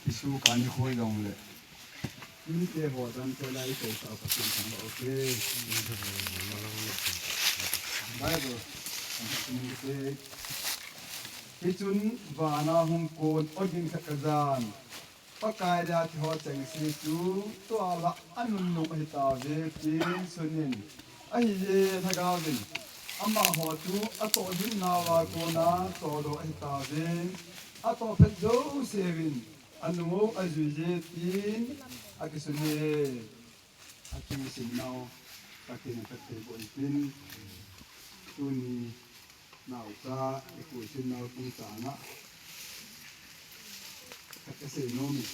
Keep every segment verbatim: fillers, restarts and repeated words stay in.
Isu kani khoi dong le. Mite ho dan te lai ko sa pa sun thang ba, okay. Bible. Hichun vana hung kon ogin khat kajan. Pakai dia thi ho chengse chu tua la anun nung ahi tave tin sunin. Ahi e, Lhagao vin. Amaho chu atoh hin nawa kona toh do ahi tave. Atoh phet jouse vin. Anung u ajui e tin akisun e. Akisin nau, Pathen in phatthei boh in tin, tuni naocha, ikhusin nau tung changa, khat kasei nom in,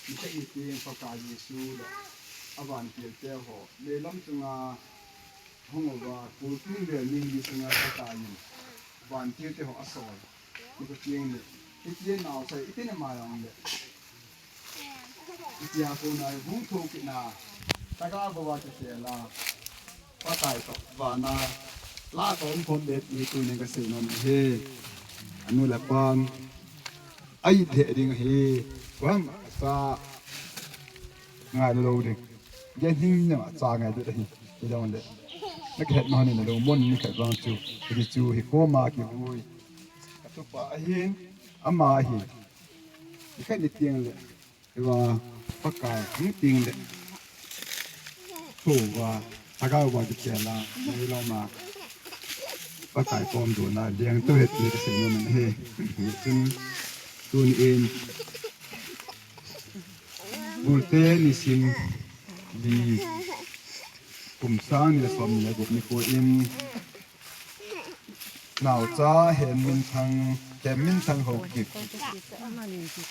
nikhat niteng Pakai Jesu le avantil te ho, leilam chunga hung uva, kultung le ning li chunga Pakai in vantil te ho asol. Nikhat niteng le, itin naocha, itin ama jong le. Itia kona hung thokit na, Lhagao vava kikhel a, Pakai toh vana la toh um khom be ti tunin kasei nom ahi. Anu le apan, a-it lheh ding ahi. Kuam asa ngai lou ding. Gen hing na cha ngai ding ahi. Kidong le. Na kihet ma ni na lou mon ni khat vang chu. Kiti chu hi koma kivui. Katupa ahin, ama ahin. Nikhat niteng le. Iva Pakai hung teng le. Thova, Lhagao vava kikhel a, meilom a. Pakai kom dona, leng to het ni kasei nom ahi. Chun, tuni in. Bulte nisim li. Kum sang ni le som ni le gup nikho in. Naocha Hemminthang, Hemminthang Haokip.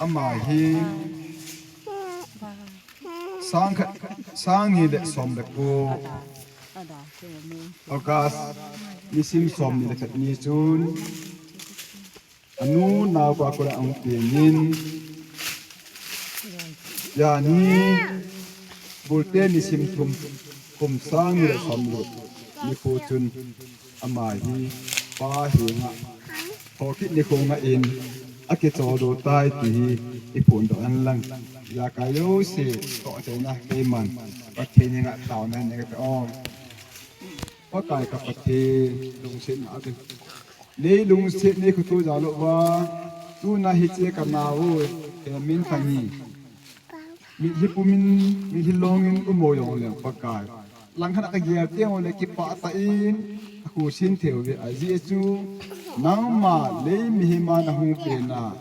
Ama hi sang khat, sang ni le som le ko. August, nisim som ni le khat ni chun. Anu naocha koma ahung pengin. Jani, Bulte nisim thum, kum sang ni le som le gup nikho chun. Ama hi, pa henga, thokit nikho nga in, akichol do tai ti hi, iphon doh hen lang. Ijakai jouse, toh cheina, keiman, Pathen henga, taona nei kape o. Pakai ka Pathen, lungsetna a ding. Nei lungset nei khutu jal uva, tuna hiche ka nao, Hemminthang hi. Mitlhi pumin, mitlhi longin um o jong leng Pakai. Langkhat a kagel teng uleh kipah tah in, akhusin thei uve ajeh chu, nangma lei mihem a nahung pen a,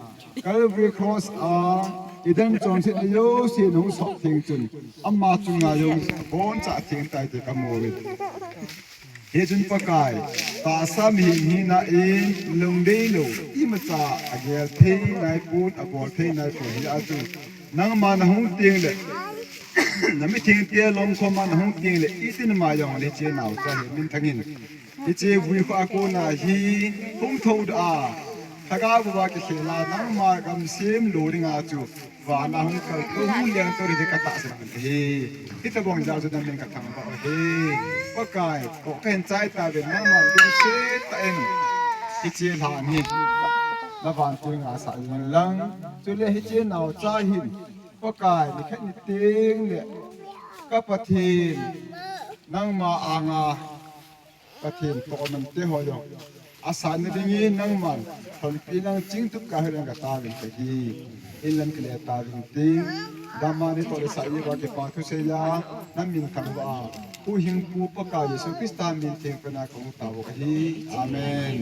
Calvary Cross a, i dang chonsetna jouse nahung sop theng chun, ama chunga jong aboncha theng tai ti kamu uve. Hichun Pakai, tahsa mihem hina in lungdei lou, imacha agel thei naipon, abol thei naipon hia chu, nangma nahung teng le, na mithengte lom khoma nahung teng le, itin ma jong le hiche naocha Hemminthang in, hiche vui kho a kona hi hung thoudoh a, Lhagao vava kikhel a, nangma gam sem lou dinga chu, vana hung kal to, hung leng to ding katahsan ahi. Hitobang jal chu namin kathangvah u ahi. Pakai, toh kahin chai tauve, nangma lungset tah in hiche lhan hi na vantil ngaisah jing in lang. Chule hiche naocha hin, Pakai, nikhat niteng le ka Pathen, nangma anga Pathen tohman te ho jong asanna dingin nangman lhonpi nang chingtup kahi leng kataovin kahi. Inlam kile taovin tin, damna nei toh le sah jeh uva kipa thu seiya, namin thangvah a, Huhhingpu Pakai Jesu Christa min theng pena kahung tao u ahi. Amen.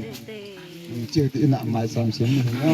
Cheu tin, ina maicham sem ni hung a.